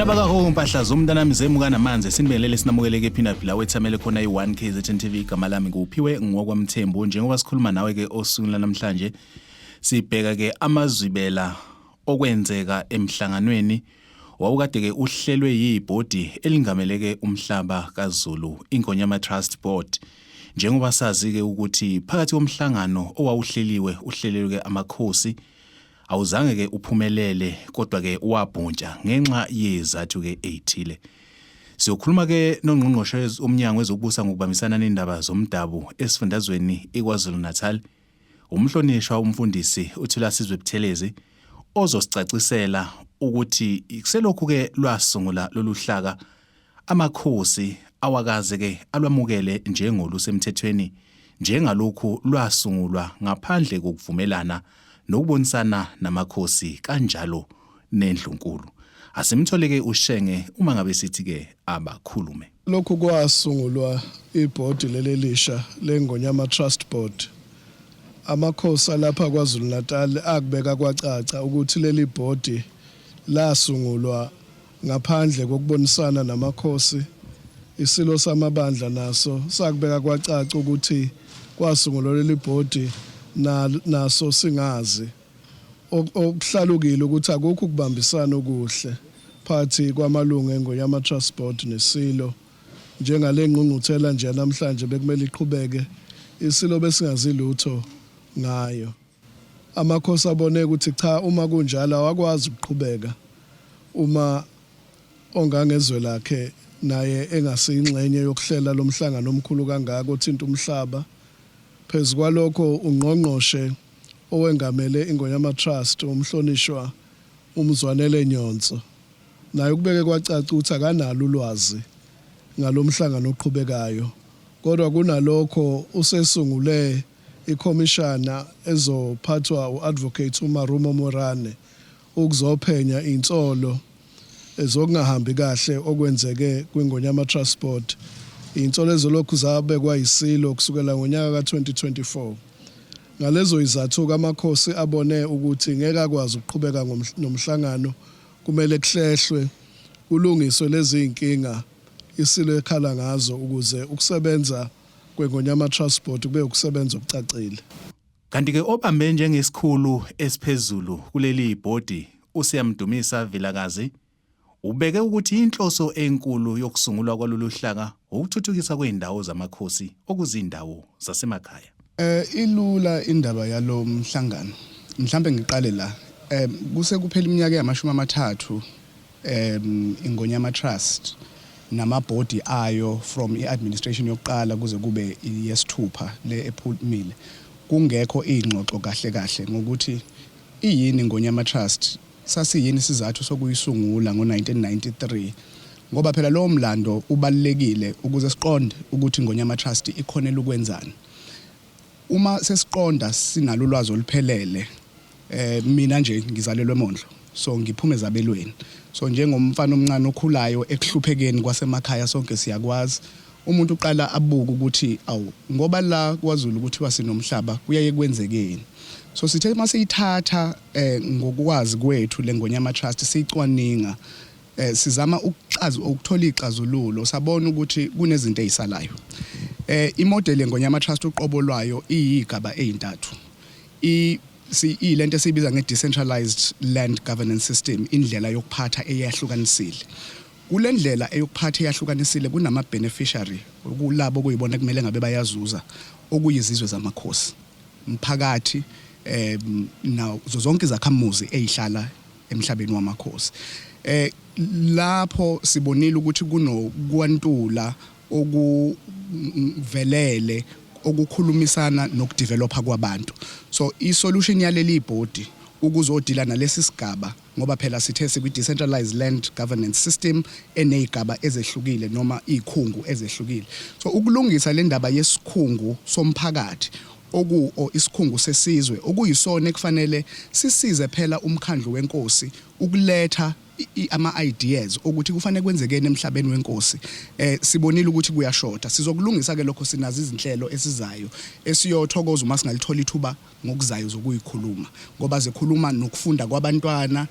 Nina bakaho mpahla zomntanami zemuka namanzi, sinibingelele sinamukeleke phina phila wethamele khona i-1 KZN TV. Igama lami nguphiwe ngokwaMthembu. Njengoba sikhuluma nawe ke osukwini lanamhlanje, sibheka ke amazwibela okwenzeka emhlanganweni wawukade ke uhlelwe yibhodi elingameleke umhlaba kaZulu, Ingonyama Trust Board. Njengoba sazi ke ukuthi phakathi komhlangano owawuhleliwe uhlelelwe ke amakhosi, awuzange ke uphumelele, kodwa ke wabhuntsha ngenxa yezathu ke ezithile. Siyokhuluma ke nongqongqoshe umnyango wezokubusa ngokubambisana nendaba zomdabu esifundazweni iKwaZulu Natal, umhlonishwa umfundisi uThulasizwe Buthelezi, ozosicacisela ukuthi kuselokhu ke lwasungula lolu hlaka amakhosi awakaze ke alwamukele njengolusemthethweni, njengalokhu lwasungulwa ngaphandle kokuvumelana nokubonisana namakhosi kanjalo nendlunkulu. Asimthole ke uShenge uma ngabe sithi ke abakhulume. Lokhu kwasungulwa ibhodi lelelisha leNgonyama Trust Board. Amakhosi alapha KwaZulu Natal akubeka kwacaca ukuthi leli bhodi lasungulwa ngaphandle kokubonisana namakhosi. Isilo samabandla naso sakubeka kwacaca ukuthi kwasungulwa leli bhodi naso singazi. Okuhlalukile ukuthi akukho ukubambisana okuhle phakathi kwamalungu eNgonyama Trust Board neSilo. Njengale ngqungquthela nje namhlanje bekumele iqhubeke, iSilo besingazi lutho ngayo. Amakhosi abone ukuthi cha, uma kunjalo awakwazi ukuqhubeka uma ongangezwe lakhe naye engasiyingxenye yokuhlela lo mhlangano omkhulu kangaka othinta umhlaba. Phezu kwalokho, ungqongqoshe owengamele Ingonyama Trust, umhlonishwa uMzwanele Nyhontso, naye ukubeke kwacaca ukuthi akanalo ulwazi ngalo mhlangano oqhubekayo, kodwa kunalokho usesungule ikhomishana ezophathwa u-Advocate uMarumo Moerane ukuzophenya insolo zokungahambi kahle okwenzeke kwiNgonyama Trust Board, insolo ezolokhu zabekwa yiSilo kusukela ngonyaka ka-2024. Ngalezo izathu-ke amakhosi abone ukuthi ngeke akwazi ukuqhubeka nomhlangano, kumele kuhlehlwe, kulungiswe lezi zinkinga iSilo ekhala ngazo ukuze ukusebenza kweNgonyama Trust Board kube ukusebenza okucacile. Kanti-ke obambe njengesikhulu esiphezulu kuleli bhodi, uSiyamdumisa Vilakazi, ubeke ukuthi inhloso enkulu yokusungulwa kwalolu hlaka ukuthuthukisa kwezindawo zamakhosi okuzindawo zasemakhaya. Ilula indaba yalo mhlangano. Mhlambe ngiqale la. Kuse kuphela iminyaka engamashumi 30 Ingonyama Trust namabhodi ayo, from i-administration yokuqala kuze kube yesithupha le ephumile, kungekho ingxoxo kahle kahle ngokuthi iyini Ingonyama Trust, sasiyini isizathu sokuyisungula ngo-1993, ngoba phela lowo mlando ubalulekile ukuze siqonde ukuthi Ingonyama Trust ikhonela ukwenzani. Uma sesiqonda, sinalo ulwazi oluphelele. Mina nje ngizalelwe eMondlo, so ngiphuma ezabelweni, so njengomfana omncane okhulayo ekuhluphekeni kwasemakhaya, sonke siyakwazi, umuntu uqala abuke ukuthi awu, ngoba la kwaZulu kuthiwa sinomhlaba, kuyaye kwenzekeni? So sithe masiyithatha ngokwazi kwethu leNgonyama Trust, siyicwaninga, sizama ukuxaza ukuthola ixazululo, sabona ukuthi kunezinto ezisalayo. Imodel yeNgonyama Trust uqobo lwayo iyigaba ezintathu. I si ilento esiyibiza nge-decentralized land governance system, indlela yokuphatha eyahlukanisile. Kule ndlela eyokuphatha eyahlukanisile kunama beneficiary, kulabo kuyibona kumele ngabe bayazuza, okuyizizwe zamakhosi, umphakathi, nazo zonke izakhamuzi ezihlala emhlabeni wamakhosi. Lapho sibonile ukuthi kunokwantula okuvelele okukhulumisana nokudevelopa kwabantu. So i-solution yaleli bhodi ukuzodila nalesi sigaba, ngoba phela sithe sikwi decentralized land governance system enezigaba ezehlukile noma izikhungu ezehlukile, so ukulungisa le ndaba yesikhungu somphakathi oku o isikhungu sesizwe okuyisona ekufanele sisize phela umkhandlu wenkosi ukuletha Ama ideas ukuthi kufanele kwenzekeni emhlabeni wenkosi, sibonile ukuthi kuyashoda. Sizokulungisa ke lokho. Sinazo izinhlelo esizayo esiyothokoza uma singalithola ithuba ngokuzayo zokuyikhuluma, ngoba zikhuluma nokufunda kwabantwana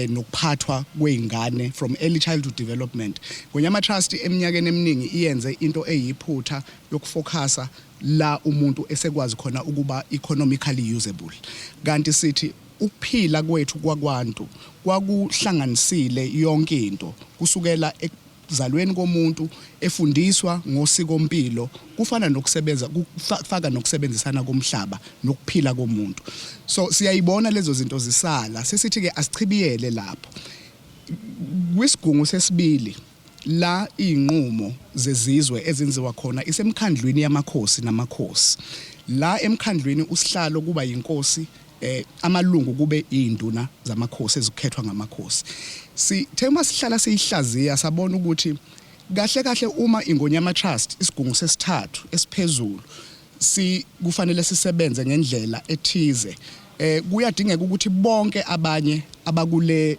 nokuphathwa kweingane from early childhood development. Ngonyama Trust eminyakeni eminingi iyenze into eyiphutha yokufocusa la umuntu esekwazi khona ukuba economically usable, kanti sithi ukuphila kwethu kwakwantu kwakuhlanganisile yonke into, kusukela ekuzalweni komuntu efundiswa ngosikompilo, kufana nokusebenza, kufaka nokusebenzisana komhlaba nokuphila komuntu. So siyayibona lezo zinto zisala, sesithi ke asichibiyele lapho kwisigungu sesibili la izinqumo zezizwe ezenziwa khona isemkhandlwini yamakhosi namakhosi. La emkhandlwini usihlalo kuba yinkosi, amalungu kube izinduna zamakhosi ezikhethwa ngamakhosi. Sithe uma sihlala siyihlaziya, sabona ukuthi kahle kahle uma Ingonyama Trust, isigungu sesithathu esiphezulu, si kufanele sisebenze ngendlela ethize, kuyadingeka ukuthi bonke abanye abakule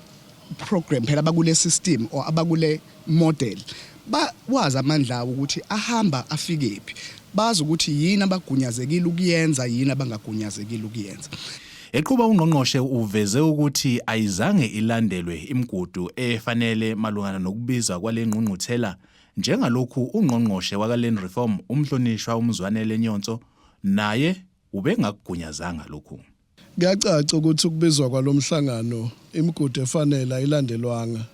program phela, abakule system or abakule model, bawazi amandla awo ukuthi ahamba afikephi, bazi ukuthi yini abagunyazekile ukuyenza, yini abangagunyazekile ukuyenza. Eqhuba ungqongqoshe uveze ukuthi ayizange ilandelwe imigudu efanele malungana nokubizwa kwale ngqungquthela, njengalokhu ungqongqoshe waka-Land Reform, umhlonishwa uMzwanele Nyhontso, naye ubengakugunyazanga lokhu. Kuyacaca ukuthi ukubizwa kwalomhlangano imigudu efanele ayilandelwanga,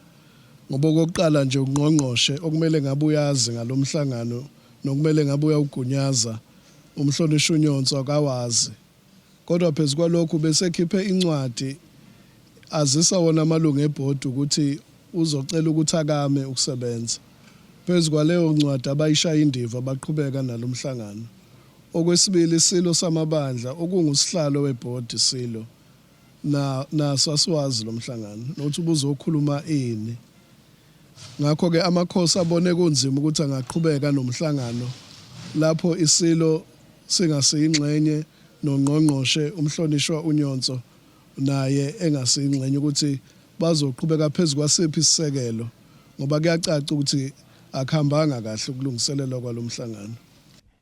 ngoba okokuqala nje ungqongqoshe okumele ngabe uyazi ngalomhlangano nokumele ngabe uyawugunyaza, umhlonishwa uNyhontso, akawazi. Kodwa phezu kwalokhu besekhiphe incwadi azisa wona amalungu ebhodi ukuthi uzocela ukuthi akame ukusebenza. Phezu kwaleyo ncwadi abayishaya indiva, baqhubeka nalomhlangano. Okwesibili, iSilo samabandla okungusihlalo webhodi Silo na naso asiwazi lo mhlangano nokuthi ubuzokhuluma ini. Ngakho-ke amakhosi abone kunzima ukuthi angaqhubeka nomhlangano lapho iSilo singasiyingxenye nongqongqoshe umhlonishwa uNyhontso naye engasiyingxenye, ukuthi bazoqhubeka phezu kwasiphi isisekelo, ngoba kuyacaca ukuthi akuhambanga kahle ukulungiselelwa kwalo mhlangano.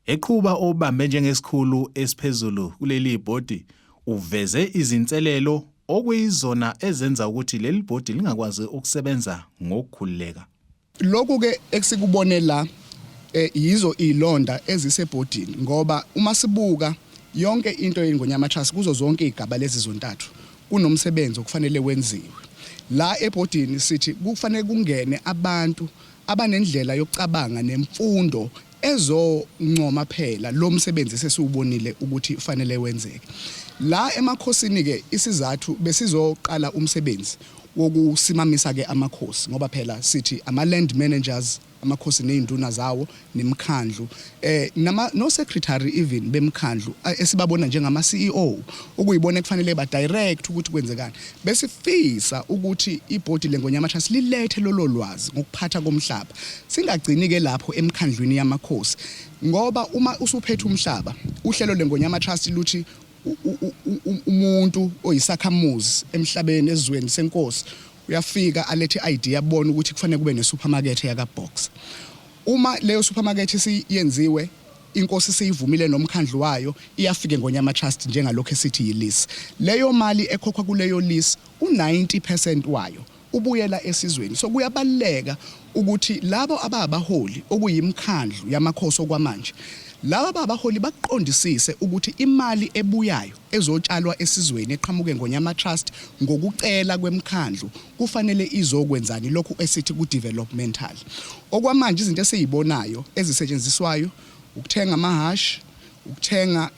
Eqhuba obambe njengesikhulu esiphezulu kuleli bhodi uveze izinselelo okuyizona ezenza ukuthi leli bhodi lingakwazi ukusebenza ngokukhululeka. Lokhu ke esikubone la yizo izilonda ezisebhodini, ngoba uma sibuka yonke into yeNgonyama Trust kuzo zonke izigaba lezi zontathu, kunomsebenzi okufanele wenziwe. La ebhodini sithi kufanele kungene abantu abanendlela yokucabanga nemfundo ezoncoma phela lo msebenzi sesiwubonile ukuthi fanele wenzeke. La emakhosini ke, isizathu besizoqala umsebenzi wokusimamisa ke amakhosi, ngoba phela sithi ama land managers, amakhosi nezinduna zawo nemikhandlu, nama no secretary even bemkhandlu esibabona njengama CEO, ukuyibona kufanele ba direct ukuthi kwenzekani. Besifisa ukuthi ibhodi leNgonyama Trust lilethe lolo lwazi ngokuphatha komhlaba, singagcini ke lapho emkhandlwini yamakhosi, ngoba uma usuphethe umhlaba, uhlelo leNgonyama Trust luthi umuntu oyisakhamuzi emhlabeni, ezweni senkosi, uyafika alethe i-idea, abone ukuthi kufanele kube ne-supermarket yaka Boxer. Uma leyo supermarket isiyenziwe, inkosi siyivumile nomkhandlu wayo, iyafika eNgonyama Trust njengalokho esithi yi-lease. Leyo mali ekhokhwa kuleyo lease, u90% wayo ubuyela esizweni. So kuyabaluleka ukuthi labo ababaholi, okuyimkhandlu yamakhosi okwamanje, laba ababaholi baqondisise ukuthi imali ebuyayo ezotshalwa esizweni eqhamuke Ngonyama Trust ngokucela kwemkhandlu kufanele izokwenzani, lokhu esithi ku developmental. Okwamanje izinto esizibonayo ezisetshenziswayo ukuthenga amahashi, ukuthenga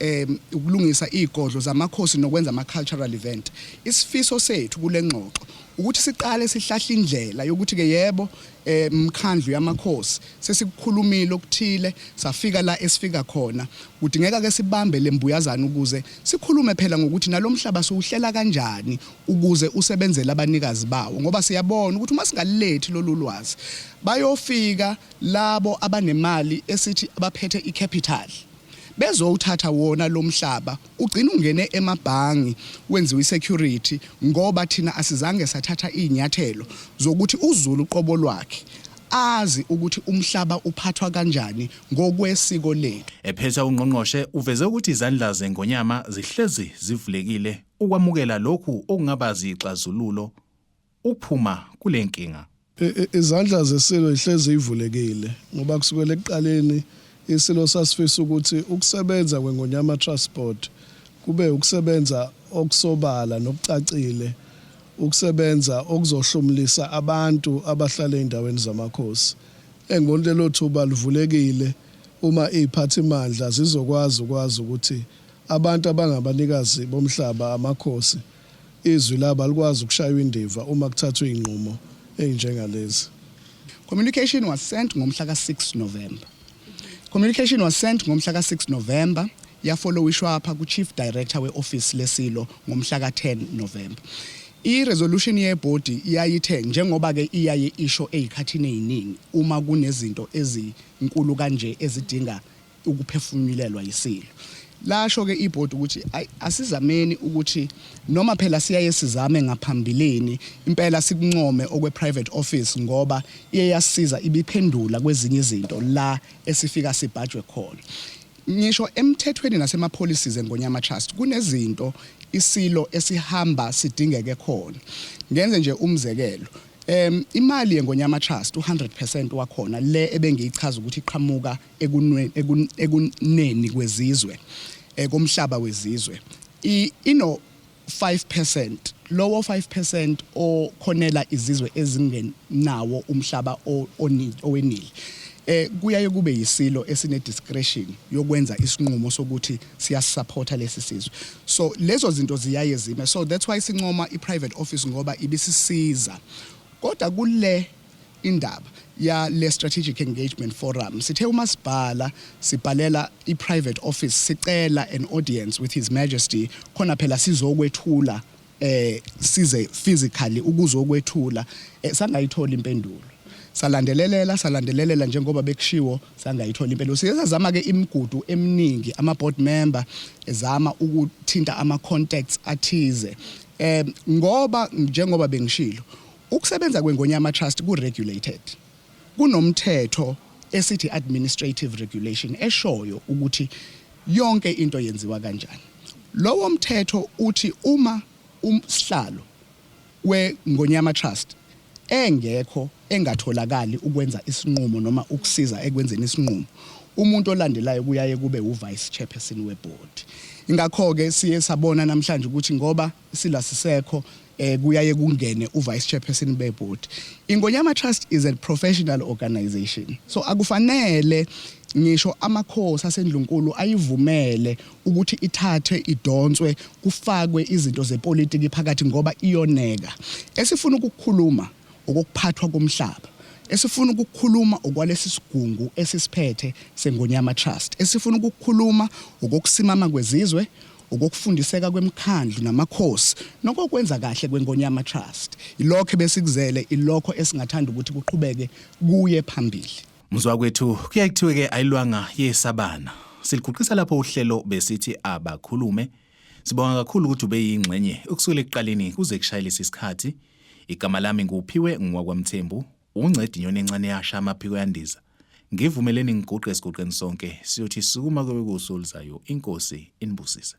ukulungisa izigodlo zamakhosi nokwenza ama cultural event. Isifiso sethu kule ngxoxo ukuthi siqale sihlahle indlela yokuthi ke yebo, mkhandlu yamakhosi, sesikukhulumile okuthile, safika la esifika khona, kudingeka ke sibambe lembuyazana ukuze sikhulume phela ngokuthi nalomhlaba siwuhlela kanjani ukuze usebenzele abanikazi bawo, ngoba siyabona ukuthi uma singalilethi lolu lwazi, bayofika labo abanemali esithi abaphethe icapital. Bezowuthatha wona lomhlaba ugcina ungene emabhangi wenziwe isecurity ngoba thina asizange sathatha izinyathelo zokuthi uZulu uqobo lwakhe azi ukuthi umhlaba uphathwa kanjani ngokwesiko lethu. Ephetha uNgqongqoshe uveze ukuthi izandla zeNgonyama zihlezi zivulekile ukwamukela lokhu okungaba zixazululo ukuphuma kule nkinga. Izandla zeSilo ihlezi ivulekile ngoba kusukela ekuqaleni iSilo sasifisa ukuthi ukusebenza kweNgonyama Trust Board kube ukusebenza okusobala nokucacile, ukusebenza okuzohlomulisa abantu abahlala ezindaweni zamakhosi. Engibona lelo thuba livulekile uma iziphathimandla zizokwazi ukwazi ukuthi abantu abangabanikazi bomhlaba amakhosi izwi labo alikwazi ukushaywa indiva uma kuthathwa izinqumo ezinjengalezi. Communication was sent ngomhla ka-6 November. Communication was sent ngomhla ka-6 November yafollowishwa apha ku-Chief Director we-Office leSilo ngomhla ka-10 November. I-resolution yebhodi iyayithe njengoba-ke iyaye isho ey'khathini ey'ningi uma kunezinto ezinkulu kanje ezidinga ukuphefumulelwa yisilo. Lasho ke ibhodi ukuthi asizameni ukuthi noma phela siyaye sizame ngaphambilini impela sikuncome okwe private office ngoba iye yasiza ibiphendula kwezinye izinto la esifika sibhajwe khona. Ngisho emthethweni nasema policies eNgonyama Trust kunezinto isilo esihamba sidingeke khona. Ngenze nje umzekelo imali yeNgonyama Trust u100% wakhona le ebengiyichaza ukuthi iqhamuka ekuneni kwezizwe komhlaba wezizwe ino 5% lowo 5% okhonela izizwe ezingenawo umhlaba owenile kuyaye kube yisilo esine discretion yokwenza isinqumo sokuthi siyasupporta lesi sizwe. So lezo zinto ziyaye zime, so that's why sincoma i-private office ngoba ibisisiza. Kodwa kule indaba ya le strategic engagement forum sithe uma sibhala sibhalela i-private office sicela an audience with His Majesty khona phela sizokwethula size physically ukuzokwethula sangayithola impendulo. Salandelelela njengoba bekushiwo sangayithola impendulo. Siye sazama ke imigudu eminingi, ama board member ezama ukuthinta ama contacts athize ngoba njengoba bengishilo ukusebenza kweNgonyama Trust ku regulated, kunomthetho esithi administrative regulation eshoyo ukuthi yonke into yenziwa kanjani. Lowo mthetho uthi uma umsihlalo weNgonyama Trust engekho engatholakali ukwenza isinqumo noma ukusiza ekwenzeni isinqumo, umuntu olandelayo kuyaye kube uvice chairperson weboard. Ingakho ke siye sabona namhlanje ukuthi ngoba sila sisekho kuyaye kungene uvice chairperson beboard. Ingonyama Trust is a professional organization, so akufanele ngisho amakhosi asendlunkulu ayivumele ukuthi ithathwe idonswe kufakwe izinto zepolitiki phakathi ngoba iyoneka. Esifuna ukukhuluma okokuphathwa komhlaba, esifuna ukukhuluma okwalesi sigungu esisiphethe seNgonyama Trust, esifuna ukukhuluma okokusimama kwezizwe, okokufundiseka kwemikhandlu namakhosi nokokwenza kahle kweNgonyama Trust. Ilokho besikuzele, ilokho esingathanda ukuthi kuqhubeke kuye phambili. Mzwa kwethu kuyaye kuthiwe ke ayilwanga yesabana. Siliguqisa lapho uhlelo besithi abakhulume. Sibonga kakhulu ukuthi ube yingxenye ukusukela ekuqaleni kuze kushayelise isikhathi. Igama lami nguPhiwe ngowakwaMthembu, uncedi inyoni encane yasha amaphiko yandiza. Ngivumeleni ngiguqe esiguqeni sonke siyothi sukuma kube kusuku oluzayo inkosi inibusise.